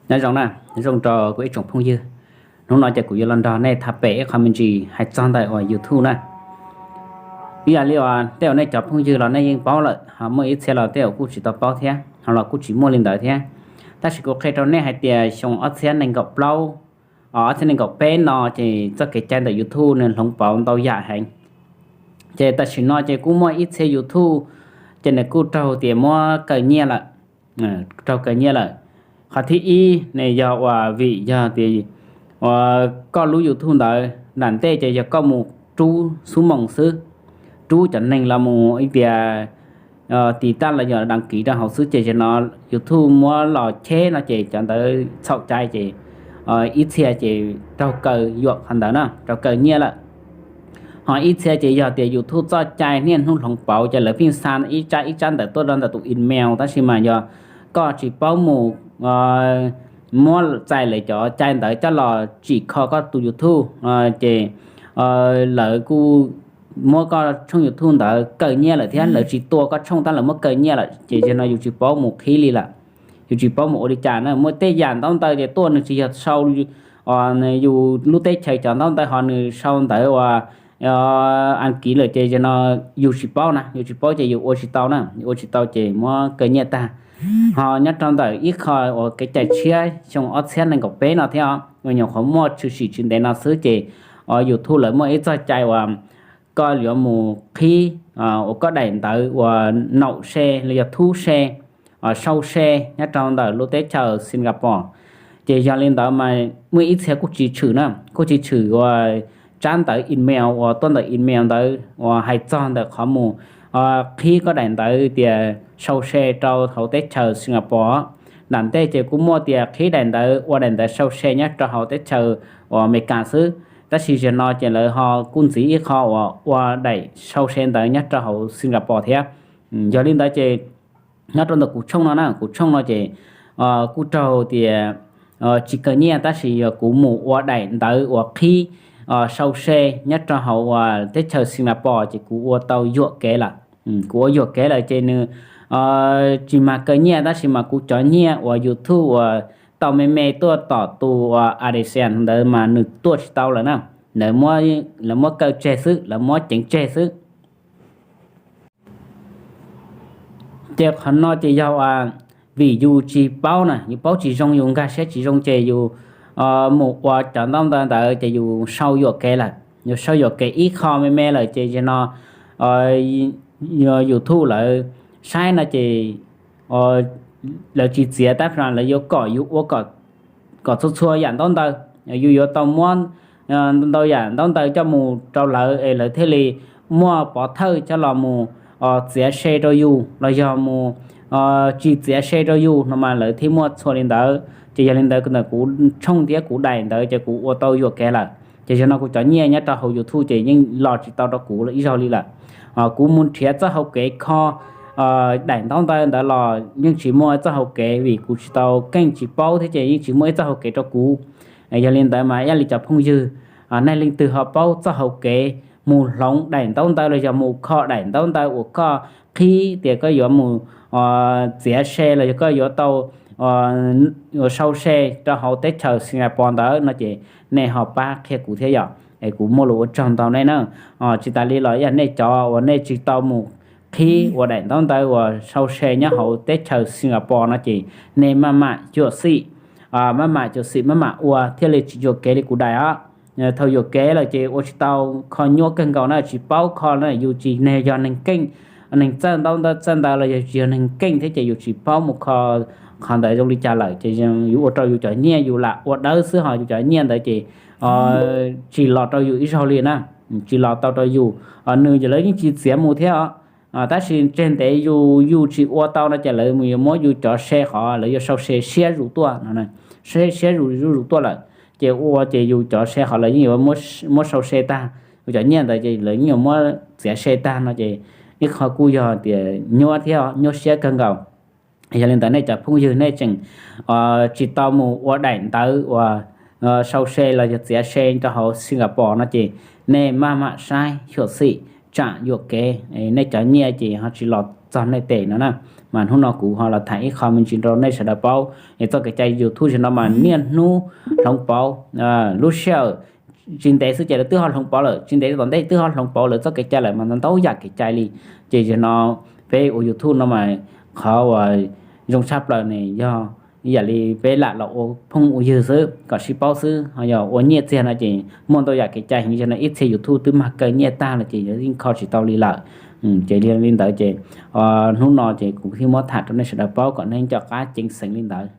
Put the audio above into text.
Nyob zoo na, zoo rau kuv ib tsoom phooj ywg. Hnub no ces kuv yuav los nrog nej tham pem ib qho me ntsis hais txog ntawm uas YouTube na. Ib yam li uas tej uas nej cov phooj ywg los nej yeej paub lawm, ho muaj ib txhia los tej uas kuj tsis tau paub thiab, ho los kuj tsis muaj li ntawd thiab. Tab sis kuv qhia rau nej hais tias xyoo ob txhiab nees nkaum plaub, ob txhiab nees nkaum peb no ces txoj kev cai ntawm YouTube nws hloov pauv ntau yam heev. Ces tam sim no ces kuj muaj ib txhia YouTube ces nws kuj raug tias muab kaw nyiaj lawm, raug kaw nyiaj lawm. Qhov thib ib nws yog uas vim yog tias uas koj lub YouTube ntawd nram ntej ces yog koj mus rub xuv moos xwb, rub cov neeg los mus ib tias tiv taj los yog đăng ký rau hauv xwb, ces zaum no YouTube muab los cheb no ces cov ntawd txhaum cai ces ib txhia ces raug kaw yuam qhov ntawd na, raug kaw nyiaj lawm. Ho ib txhia ces yog tias YouTube txoj cai niaj hnub hloov pauv ces lawv pheej xa ib tsab ib tsab ntawv tuaj rau ntawm tus email, tab sis mas yog koj tsis paub mus muab txais lawv cov cai ntawd coj los tsim kho koj tus YouTube, ces lawv kuj muab koj tshooj YouTube ntawd kaw nyiaj lawm thiab, lawv tsis tua koj tshooj tab lawv muab kaw nyiaj lawm, ces zaum no yus tsis paub mus qhib li lawm. Yus tsis paub mus ua li cas na, muaj tej yam ntaub ntawv ces tuaj nws tsis yog sau yus lub teb chaws cov ntaub ntawv, ho nws sau ntawv uas đăng ký lawm, ces zaum no yus tsis paub na, yus tsis paub ces yus ua tsis tau na, yus ua tsis tau ces muab kaw nyiaj tag. Ho nyob rau ntawm ib qho uas kev cai tshiab xyoo ob txhiab nees nkaum peb no thiab os, uas nyuam qhuav muaj tshwm sim tsis ntev no xwb ces YouTube lawv muaj ib txoj cai uas koj yuav mus qhib uas koj daim ntawv uas naum se los yog thub se, sau se nyob rau ntawm lub teb chaws Singapore. Ces yog li ntawd mas muaj ib txhia kuj tsis tshwm na, kuj tsis tshwm uas tsab ntawv email uas tuaj ntawm email ntawd uas hais txog ntawm qhov mus qhib koj daim ntawv tias sau se rau hauv teb chaws Singapore. Nram ntej ces kuj muaj tias qhib daim ntawv ua daim ntawv sau se nyob rau hauv teb chaws uas Amelikas xwb, tab sis zaum no ces lawv ho kuj ntxiv ib qho uas ua daim sau se ntawd nyob rau hauv Singapore thiab. Yog li ntawd ces nyob rau ntawm kuv tshooj no na, kuv tshooj no ces kuj raug tias tsis kaw nyiaj, tab sis yog kuv mus ua daim ntawv uas qhib sau se nyob rau hauv uas teb chaws Singapore ces kuv ua tau yuam kev lawm. Kuv ua yuam kev lawm ces nws tsis mag kaw nyiaj, tab sis mas kuv cov nyiaj uas YouTube uas tau me me tuaj tom tus uas AdSense ntawd mas nws tuaj tsis tau lawm na. Lawv muab kaw tseg xwb, lawv muab ceev tseg xwb. Ces qhov no ces yog vim yus tsis paub na, yus paub tsis zoo, yus nkag siab tsis zoo ces yus mus ua cov ntaub ntawv ntawd ces yus sau yuam kev lawm. Yus sau yuam kev ib qho me me lawm ces zaum no YouTube lawv saib no ces lawv tsis txiav tab sis lawv yuav kom yus ua kom txhua txhua yam ntaub ntawv, yus yuav tau muab ntau yam ntaub ntawv coj mus rau lawv es lawv thiaj li muaj pov thawj coj los mus txiav se rau yus los yog mus tsis txiav se rau yus no mas lawv thiaj muaj txhua li ntawd. Ces yog li ntawd ntawm kuv tshooj thiab kuv daim ntawd ces kuv ua tau yuam kev lawm, ces zaum no kuv cov nyiaj nyob rau hauv YouTube ces yeej los tsis tau rau kuv ib zaug li lawm. Kuv mus nrhiav txoj hau kev kho daim ntaub ntawv ntawd los yeej tsis muaj txoj hau kev vim kuv tsis tau keej tsis paub thiab ces yeej tsis muaj ib txoj hau kev rau kuv. Yog li ntawd mas ib yam li cov phooj ywg, nej leej twg ho paub txoj hau kev mus hloov daim ntaub ntawv los yog mus kho daim ntaub ntawv uas koj qhib tias koj yuav mus txiav se los yog koj yuav tau sau se rau hauv teb chaws Singapore ntawd no ces nej ho pab qhia kuv thiab yom, es kuv muaj lus ua tsaug ntau nej na. Tsis tas li los yog nej cov uas nej tsis tau mus qhib ua daim ntaub ntawv uas sau se nyob hauv teb chaws Singapore no ces nej maj mam cuam xim, maj mam cuam xim maj mam ua thiaj li tsis yuam kev li kuv daim os. Thaum yuam kev lawm ces ua tsis tau, kho nyuaj kawg nkaus na, tsis paub kho na, yus tsis yog neeg keej, neeg txawj ntaub ntawv txawj ntawv los yog tsis yog neeg keej thiab ces yus tsis paub mus kho qhov ntawd zoo li cas lawm ces yus ua rau yus cov nyiaj yus lam ua dawb xwb, ho yus cov nyiaj ntawd ces tsis los rau yus ib zaug li na, tsis los tau rau yus. Nws lawv yeej tsis txiav mus thiab os, tab sis tseg ntev yus yus tsis ua tau no ces lawv yuav muab yus cov se qhov lawv yuav sau se siab zus tuaj no, siab zus zuj zus tuaj lawm, ces ua ces yus cov se qhov lawv yeej yuav muab sau se tag, yus cov nyiaj ntawd ces lawv yeej yuav muab txiav se tag no ces ib qho kuj yog tias nyuaj thiab nyuaj siab kawg nkaus. Yog li ntawd nej cov phooj ywg nej tseem tsis tau mus ua daim ntawv uas sau se los yog txiav se rau hauv Singapore no ces nej maj mam saib xyuam xim tsam yuam kev, nej cov nyiaj ces ho tsis los txog nej tes no na. Mas hnub no kuv ho los tham ib qho me ntsis rau nej sawv daws paub es txoj kev cai YouTube zaum no mas niaj hnub hloov pauv, lub sij hawm tsis ntev xwb ces lawv twb ho hloov pauv lawm, tsis ntev tom ntej twb ho hloov pauv lawv txoj kev cai lawm mas ntau ntau yam kev cai li. Ces zaum no peb ua YouTube no mas qhov uas zoo tshaj plaws ne yog yam li peb lam los ua phooj ua ywg xwb kom sib paub xwb, ho yog ua nyiaj txiag no ces muaj ntau yam kev cai heev, zaum no ib txhia YouTube twb mag kaw nyiaj tag los ces yeej kho tsis tau li lawm. Ces li ntawd ces hnub no ces kuv thiaj muab tham rau nej sawv daws paub kom nej cov qab ceev xeev li ntawd.